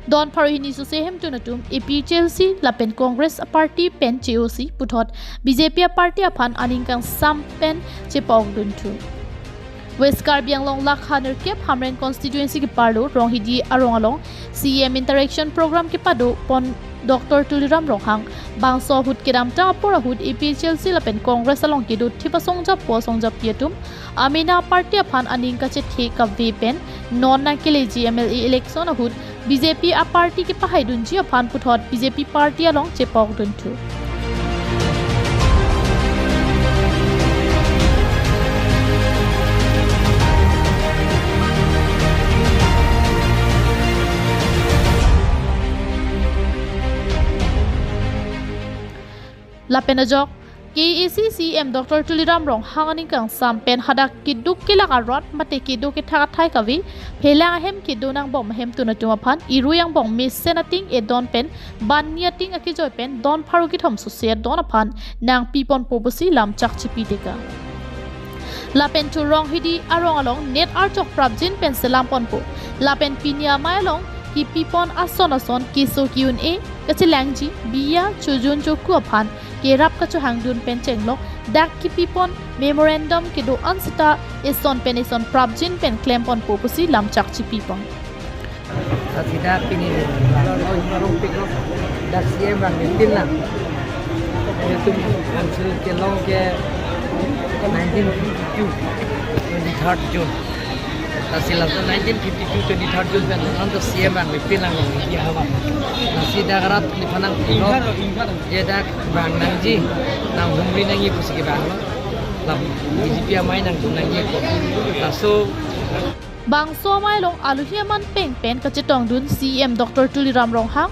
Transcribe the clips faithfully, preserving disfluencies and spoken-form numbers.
Don pharo hini sose ahemtun atum A P H L C lapen Congress a-party pen che-osi puthot B J P a-party aphan aning kangsam pen chepa-okdunthu. West Karbi Anglong lakha nerkep Hamren constituency keparlo Ronghidi arong along C E M interaction program kepado pon Doctor Tuliram Ronghang bangso ahut kedamtang apor ahut A P H L C lapen Congress along kedo thip asong japo asong japi atum amena a-party aphan aning kachethe kave pen non nangkeleji M L A election ahut B J P a-party kepahaidunji aphan puthot B J P party along chepa-okdunthu. Lapen ajok K A A C C E M Doctor Tuliram Ronghang aning kangsam pen hadak keduk kelak arat mate kedo kethak athai kave phelang ahem kedo nangbom ahemtun atum aphan irui angbong mesen ating edon pen banni ating akejoi pen don pharo kethom sose adon aphan nangpiponpo pusi lamchak chipi teka. Lapen thu Ronghidi arong along net archok prapjin pen selam ponpo. Lapen pini amei along kipipon ason ason keso ki-un-e kachelangji biya chojun choku aphan kerap kachohangdun pen chenglok dak kipipon memorandum kedo-an seta eson pen eson prapjin pen klemponpo pusi lamchak chipipon. Lasi dak pini dak C E M abang nelitum council kelong ke nineteen fifty-two, twenty-third June. Lasi laso nineteen fifty-two twenty-third June pen non to C E M abang nelitum lang long di hawa. Lasi dak rat ni phanang kelong je dak abang nangji nanghumri nangji pusi kevang lo. Lam B J P amei nangdun nangji ko. Laso Bangso amei along alohi aman peng pen kachetongdun C E M Doctor Tuliram Ronghang,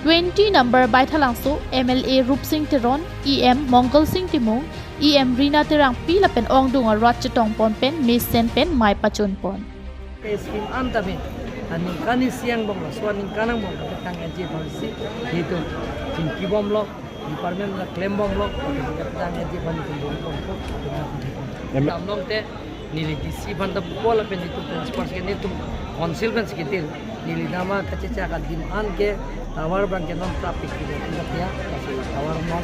twenty number Baithalangso, M L A Rupsing Teron, E M Mongal Sing Timung, E M Rina Terangpi lapen ongdung arat chetongpon pen mesen pen mei pachunpon. Scheme an tame aningkan isi angbong laso aningkan angbong kapetang aji bangsi itum chingkibomlo, department la klembomlo, kapetang aji bangsi kumbong pongko. Em- Damlong te neli D C aphan ta pupo lapen itum principal si nelitum council pen si ketil neli nama kachecha ka dim an ke tower abang ke non traffic ke tum katia, kasi tower non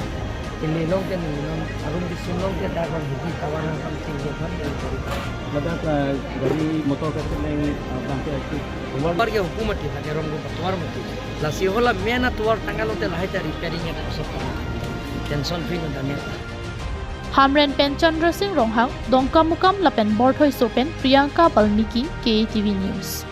neli long ke neli non arum di sum long ke dak abang hidi tower nangkam ting ke aphan neli kori. Ladak, ah, gari motor kacheleng, ah, abang ke active. Tower ke hukum mati, hake rong tower mati. Lasi hala main tower tanggal lote lahai ta repairing ya ta sop. Tension free no damya. Hamren pen Chandra Singh Ronghang, Dongkamukam lapen Borthoiso pen Priyanka Balmiki, K A T V News.